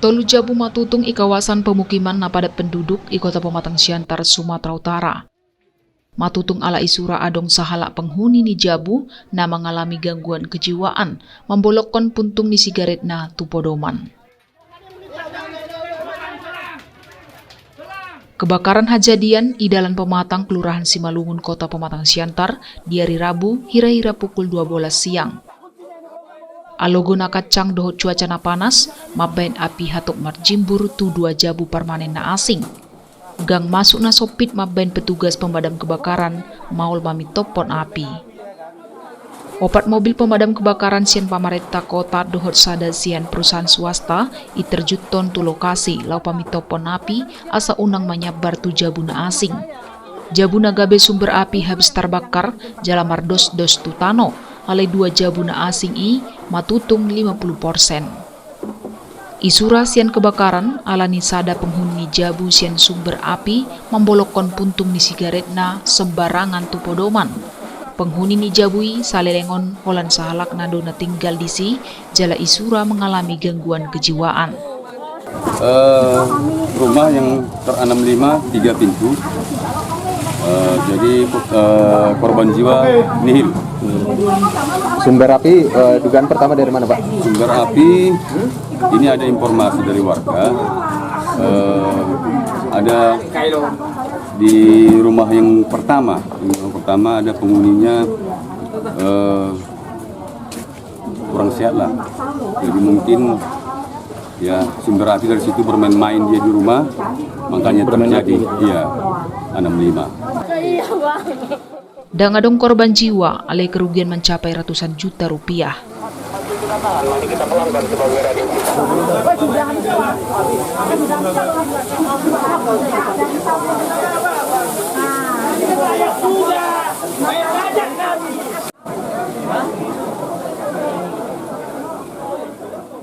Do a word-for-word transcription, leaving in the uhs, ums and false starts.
Tolu jabu matutung i kawasan pemukiman na padat penduduk i Kota Pematang Siantar, Sumatera Utara. Matutung ala isura adong sahalak penghuni ni jabu na mangalami gangguan kejiwaan, mambolongkon puntung ni sigaretna tu podoman. Kebakaran hajadian i Dalan Pematang, Kelurahan Simalungun, Kota Pematang Siantar, di ari Rabu, hira-hira pukul dua bolas siang. Alogo na kancang dohot cuaca na panas, mambaen api hatop marjimbur tu dua jabu parmanen na asing. Gang masuk na sompit mambaen petugas pemadam kebakaran maol mamintophon api. Opat mobil pemadam kebakaran sian pamarenta kota dohot sada sian perusahaan swasta i terjunhon tu lokasi laho pamintophon api asa unang manyambar tu jabu na asing. Jabu na gabe sumber api habis tarbakar jala mardosdos tu tano, alai dua jabu na asing i matutung lima puluh persen. Isura sian kebakaran ala ni sada penghuni ni jabu sian sumber api mambolongkon puntung ni sigaretna sembarangan tu podoman. Penghuni ni jabu i saleleng on holan sahalakna do na tinggal disi, jala isura mengalami gangguan kejiwaan. Eh, rumah yang teranam lima, tiga pintu. Eh, jadi, eh, korban jiwa nihil. Sumber api, eh, dugaan pertama dari mana, Pak? Sumber api, ini ada informasi dari warga. Eh, ada di rumah yang pertama, rumah yang pertama ada penghuninya, eh, kurang sehat lah. Jadi mungkin, ya, sumber api dari situ bermain-main dia di rumah, makanya terjadi, iya, anam lima. Ndang adong korban jiwa, alai kerugian mencapai ratusan juta rupiah.